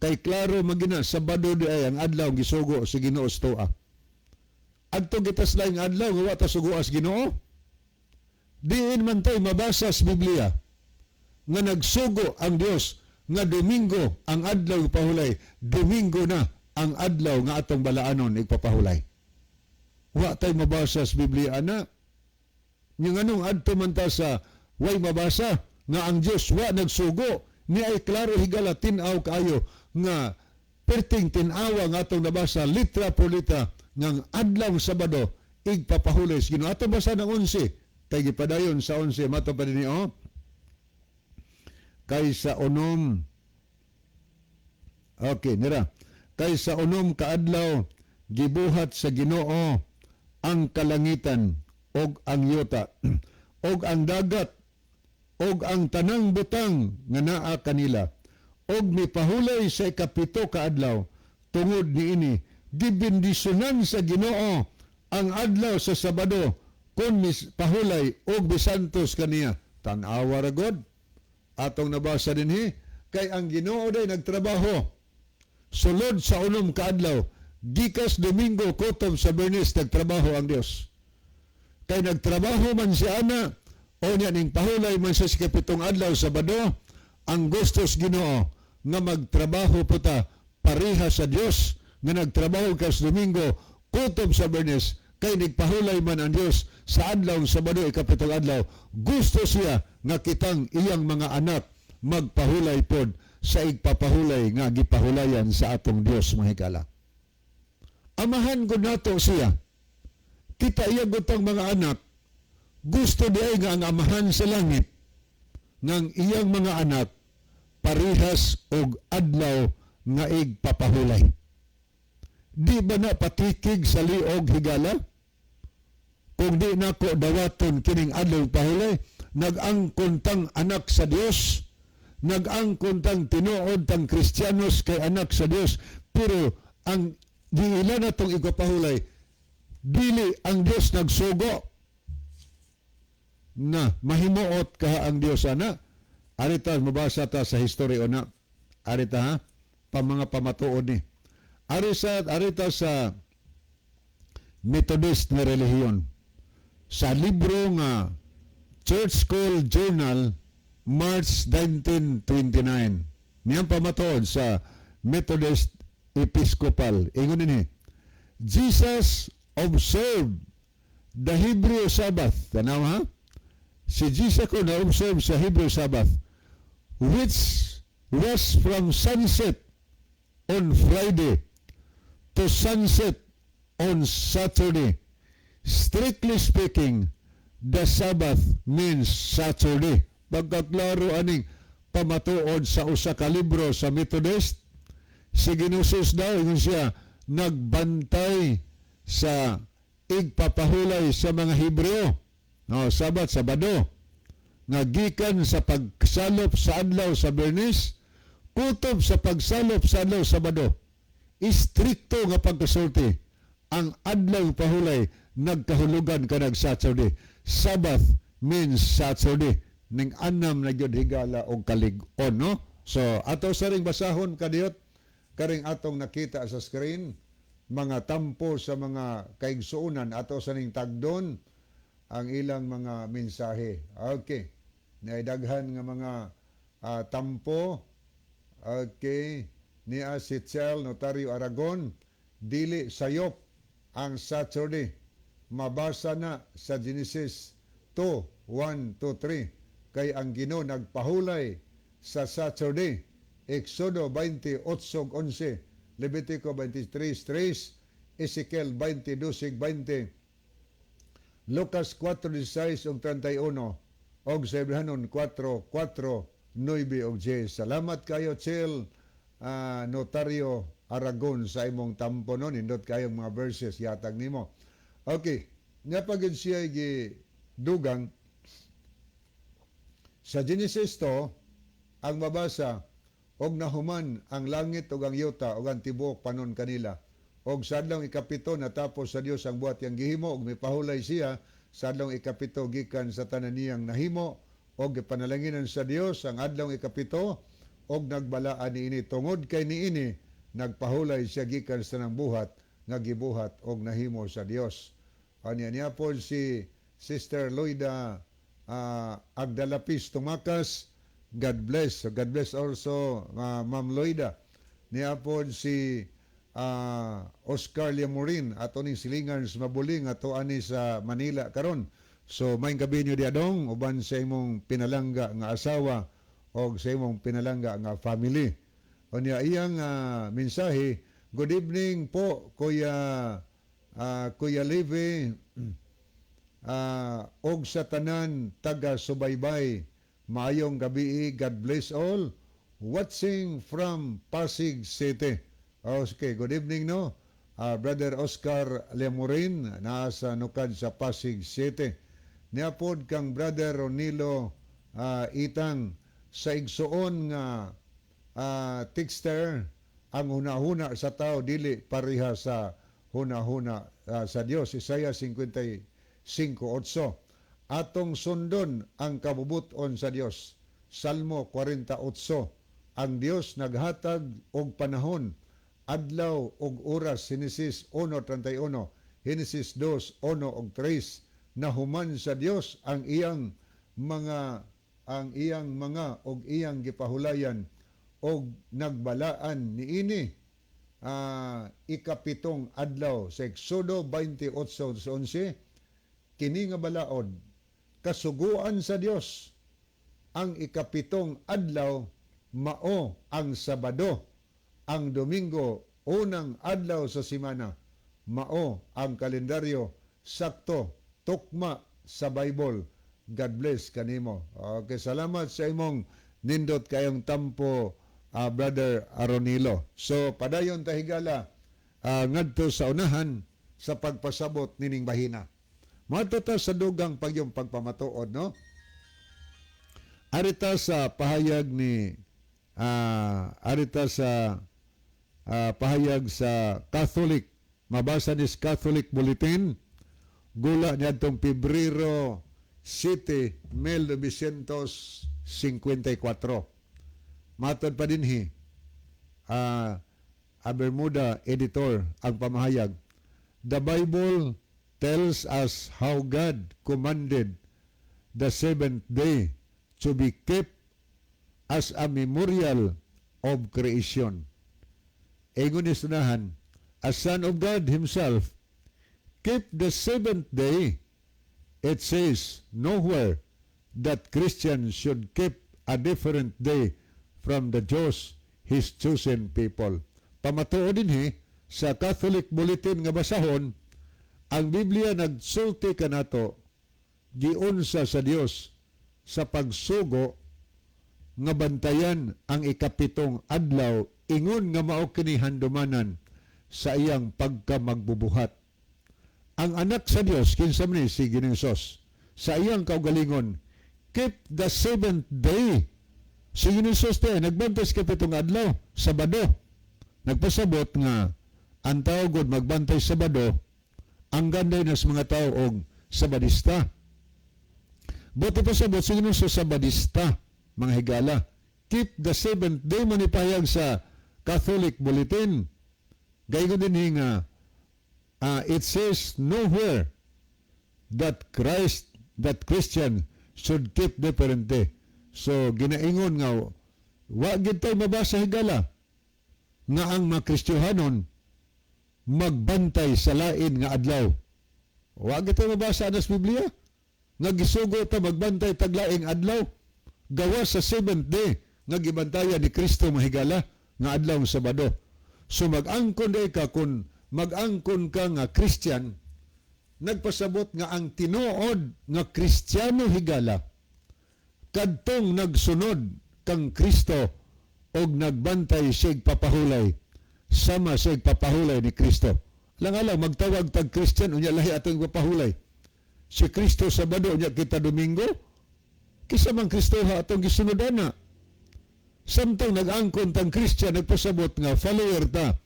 kay klaro magina Sabado di ay ang adlaw gisugo sa Ginoo sa tuwa. Adto kita sa laing adlaw nga wa ta sugoas Ginoo. Diin man tay mabasa sa Biblia nga nagsugo ang Dios nga Domingo ang adlaw pahulay, Domingo na ang adlaw nga atong balaanon igpapahulay? Wa tay mabasa sa Biblia ana. Yung anong adto man ta sa way mabasa nga ang Dios wa nagsugo ni ay klaro, higala, tin-aw kaayo nga perting tin-awa nga atong nabasa litra por litra ng adlaw Sabado igpapahulay sa Ginoo. Ato basa ng 11 kay gipadayon sa 11 mato pa dinhi oh. Kay sa 6. Okay, nira. Kay sa 6 kaadlaw gibuhat sa Ginoo ang kalangitan og ang yuta og ang dagat og ang tanang butang nga naa kanila. Og mipahulay sa 7 ka adlaw. Tungod niini, gibendisyonan sa Ginoo ang adlaw sa Sabado kung pahulay og misantos kaniya. Tan-awa ra god atong nabasa dinhi, kay ang Ginoo day nagtrabaho sulod sa 6 ka adlaw, gikas Domingo kutob sa Bernes nagtrabaho ang Dios. Kay nagtrabaho man siya ana o niya, ning pahulay man siya sa 7 adlaw, Sabado. Ang gustos Ginoo nga magtrabaho po ta pareha sa Dios nga nagtrabaho kas Domingo kutob sa Bernes, kay nagpahulay man ang Dios sa adlaw Sabado, 7 adlaw. Gusto siya nga kitang iyang mga anak magpahulay pod sa igpapahulay nga gipahulayan sa atong Dios, mga higala. Amahan gud nato siya. Kita iya gutang mga anak, gusto diay nga ang Amahan sa langit ngang iyang mga anak parehas og adlaw nga igpapahulay. Di ba na patikig sa liog, higala? Kung di nako dawaton kining adlaw pahulay, nag-angkon tang anak sa Dios, nag-angkon tang tinuod tang Kristiyanos kay anak sa Dios, pero ang giila na tong igpapahulay, dili ang Dios nagsugo na mahimuot ka ang Dios ana. Arita, mabasa ta sa history ona. Arita ha, pa mga pamatuod ni. Arita sa Methodist nga relihiyon. Sa libro nga Church School Journal, March 1929. Niyang pamatuod sa Methodist Episcopal. Ingon ni, Jesus observed the Hebrew Sabbath. Tanaw ha? Si Jesus ko na-observe sa Hebrew Sabbath, which was from sunset on Friday to sunset on Saturday. Strictly speaking, the Sabbath means Saturday. Pagkaklaro aning pamatuod sa usa ka libro sa Methodist, si Ginoong daw, ingon siya, nagbantay sa igpapahulay sa mga Hebreo. No, Sabat, Sabado. Nga gikan sa pagsalop sa adlaw sa Bernes, kutob sa pagsalop sa adlaw Sabado. Istrikto nga pagkasulti, ang adlaw pahulay nagkahulugan kanag Saturday. Sabbath means Saturday. Ning anam na gyud, higala, og kalig-on, no? So, ato sa ring basahon kadiyot karing atong nakita sa screen mga tampo sa mga kaigsuonan, ato sa ning tagdon ang ilang mga mensahe. Okay. Naidaghan nga mga tampo. Okay. Niya si Chel Notario Aragon, dili sayop ang Saturday. Mabasa na sa Genesis 2, 1 to 3. Kay ang Ginoo nagpahulay sa Saturday. Exodo 28:11, Levitico 23:3, Ezekiel 22:20, Lucas 4:16 ug 31 og sa Hebrahanon 4, 4, 9 ug 10. Salamat kayo, Chel Notario Aragon, sa imong tampo, no. Nindot kayong mga verses yatag nimo. Okay, nya pa gid siya gi dugang sa Genesis to ang mabasa, og nahuman ang langit ug ang yuta ug ang tibuok panon kanila. Og sa adlawng 7 natapos sa Dios ang buhat yang gihimo ug mipahulay siya sa adlawng 7 gikan sa tanan niyang nahimo, og gipanalanginan sa Dios ang adlawng 7 og nagbalaan niini, tungod kay niini nagpahulay siya gikan sa tanang buhat nga gibuhat og nahimo sa Dios. Anya niya po si Sister Loida Agdalapis Tumakas. God bless. God bless also, Ma'am Loida. Niya po si Oscar Liamorin, ato ning silingan sa Mabuling, ato ani sa Manila karon. So may gabi niyo diadong uban sa imong pinalangga nga asawa og sa imong pinalangga nga family. Unya iyang mensahe, "Good evening po, Kuya Levi og sa tanan taga subaybay. Maayong gabi, God bless all. Watching from Pasig City." Okay, good evening, no. Brother Oscar Lemorin naa sa nukad sa Pasig City. Niya pod kang Brother Ronilo Itang sa igsuon nga Texter, ang hunahuna sa tao dili pareha sa hunahuna sa Dios. Isaiah 55:8. Atong sundon ang kabubuton sa Dios. Salmo 48. Ang Dios naghatag og panahon, adlaw ug oras. Genesis 1:31, Genesis 2:1 ug 3. Nahuman sa Dios ang iyang mga og iyang gipahulayan og nagbalaan niini ikapitong adlaw sa Exodo 28:11. Kini nga balaod, kasuguan sa Dios, ang ikapitong adlaw mao ang Sabado. Ang Domingo, unang adlaw sa simana, mao ang kalendaryo, sakto, tukma sa Bible. God bless kanimo. Okay, salamat sa imong nindot kayong tampo, Brother Aronilo. So padayon ta, higala, ngadto sa unahan sa pagpasabot nining bahina. Moadto ta sa dugang pagyong pagpamatuod, no? Arita sa pahayag ni arita sa pahayag sa Catholic, mabasa ni Catholic Bulletin gula niadtong Pebrero 7, 1954. Matod pa dinhi, a Bermuda editor ang pamahayag. The Bible tells us how God commanded the seventh day to be kept as a memorial of creation. Ingon ni sunahan, as Son of God himself kept the seventh day. It says nowhere that Christians should keep a different day from the Jews, his chosen people. Pamatuod dinhi sa Catholic Bulletin nga basahon, ang Biblia nagsulti kanato, giunsa sa Dios sa pagsugo nga bantayan ang ikapitong adlaw ingon nga mao kini handumanan sa iyang pagkamagbubuhat. Ang anak sa Dios, kinsa man ni? Si Ginoong Hesus, sa iyang kaugalingon keep the seventh day. Si Ginoong Hesus te nagbantay sa ikapitong adlaw, Sabado. Nagpasabot nga ang tao gud magbantay Sabado, ang ganday na sa mga tao og Sabadista. Buti pasabot si Ginoong sa Sabadista, mga higala. Keep the seventh day man ipahayag sa Catholic Bulletin. Gaygon din nga, it says nowhere that Christ, that Christian should keep different day. So, ginaingon nga, wa gid tay mabasa, higala, nga ang mga Kristiyohanon magbantay sa lain nga adlaw. Wa gid tay mabasa anas Biblia nga gisugo ta magbantay taglaing adlaw gawas sa seventh day nga gibantayan ni Kristo, mahigala, nga adlaw ng Sabado. So mag-angkon day ka, kung mag-angkon ka nga Christian, nagpasabot nga ang tinuod nga Kristiyano, higala, kadtong nagsunod kang Kristo og nagbantay sig papahulay sama sig papahulay ni Kristo. Lang alang magtawag tag Christian, unya lahi atong papahulay. Si Kristo Sabado, unya kita Domingo. Kinsa man Kristo ha atong gisunod ana? Samtang nag-angkon tang Christian, nagpasabot nga follower ta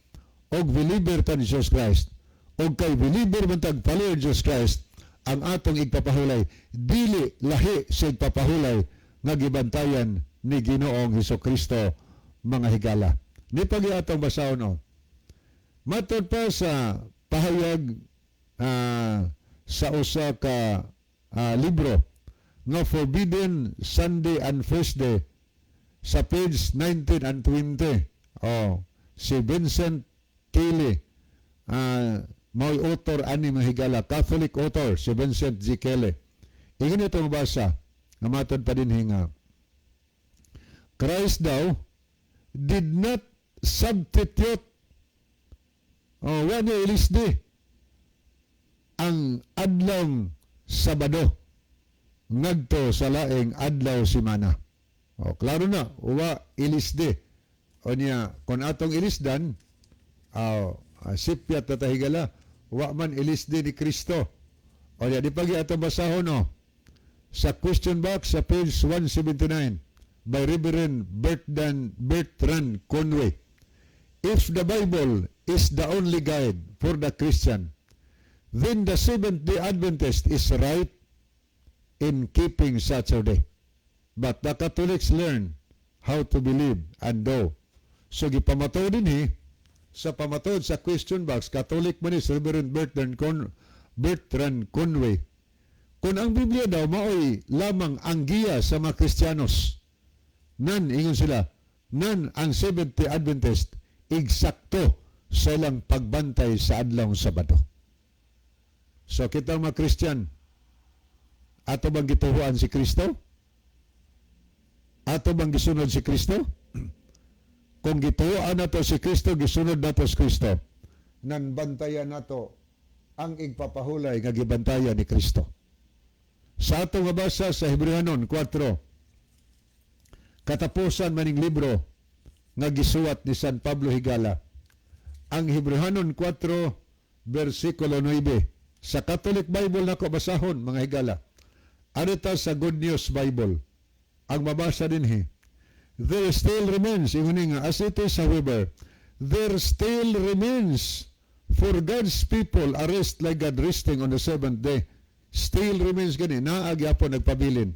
og believer ta ni Jesus Christ. Og kay believer man tag follower Jesus Christ, ang atong igpapahulay dili lahi sa igpapahulay nga gibantayan ni Ginoong Hesus Kristo, mga higala. Ni pagi atong basahon, oh. Matod pa sa pahayag sa usa ka libro nga Forbidden Sunday and Feast Day sa page 19 and 20. Oh, si Vincent Kelly mao'y author ani, mga higala, Catholic author si Vincent G. Kelly. Ingon ito mabasa nga matod pa din nga Christ daw did not substitute, oh, wa niya ilisdi ang adlawng Sabado ngadto sa laing adlaw simana. O, klaro na, wa ilisdi. O niya, kung atong ilisdan, sipyat na ta, higala, wa man ilisdi ni Kristo. O niya, di pagi atong basahon, no? Sa question box sa page 179. by Reverend Bertrand Conway. If the Bible is the only guide for the Christian, then the Seventh-day Adventist is right in keeping Saturday. But the Catholics learn how to believe and do. So gipamatuod dinhi sa pamatuod sa question box, Catholic man ni si Reverend Bertrand Conway. Kung ang Biblia daw maoy lamang ang giya sa mga Kristiyanos, nan ingon sila, nan ang Seventh-day Adventist eksakto sa ilang pagbantay sa adlaw Sabado. So kita mga Kristiyan, ato bang gituhuan si Kristo? Ato bang gisunod si Kristo? Kung gituhuan nato si Kristo, gisunod nato si Kristo, nan bantayan nato ang igpapahulay nga gibantayan ni Kristo. Sa atong mabasa sa Hebrehanon 4, katapusan maning libro nga gisuwat ni San Pablo, higala. Ang Hebrehanon 4 versikulo 9. Sa Catholic Bible nako basahon, mga higala. Arita sa Good News Bible. Ang mabasa dinhi, there still remains, ingon nga, as it is, however, there still remains for God's people a rest like God resting on the seventh day. Still remains gani, naa gyapon nagpabilin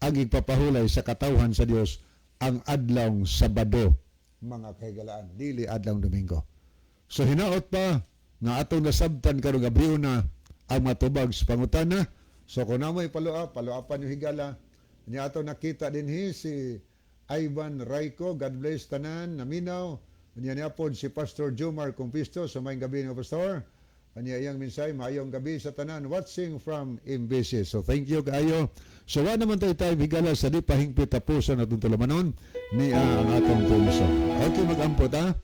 ang igpapahulay sa katawhan sa Dios ang adlawng Sabado, mga kahigalaan, dili adlawng Domingo. So hinaot pa nga atong nasabtan karong gabi na ang matubag sa pangutana. So kung naa moy follow-up, follow-upan yung higala. Nya ato nakita dinhi si Ivan Rayco, God bless tanan, naminaw. Nya niya pod si Pastor Jomar Compisto sa maayong gabi nga, Pastor. Anya iyang minsay, maayong gabi sa tanan watching from MBC. So thank you kaayo. So wa naman tayo tayo, higala, sa di pahingpit tapusan atong tulumanon ni ang atong pulso. Okay, mag-ampo ta.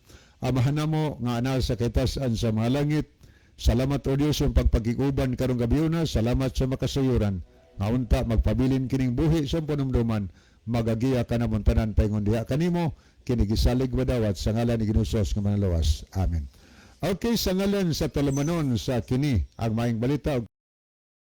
Amahan namo nga naa sa kataas-an sa mga langit. Salamat, O Dios, sa pagpakig-uban karong gabi na. Salamat sa makasayuran. Nga unta magpabilin kining buhi sa panumduman. Magagiya ka namon tanan paingon diha kanimo kini gisalig madawat sa ngalan ni Ginoo nga manalawas. Amen. Okay, sa ngalan sa tulumanon sa kini ang maayong balita.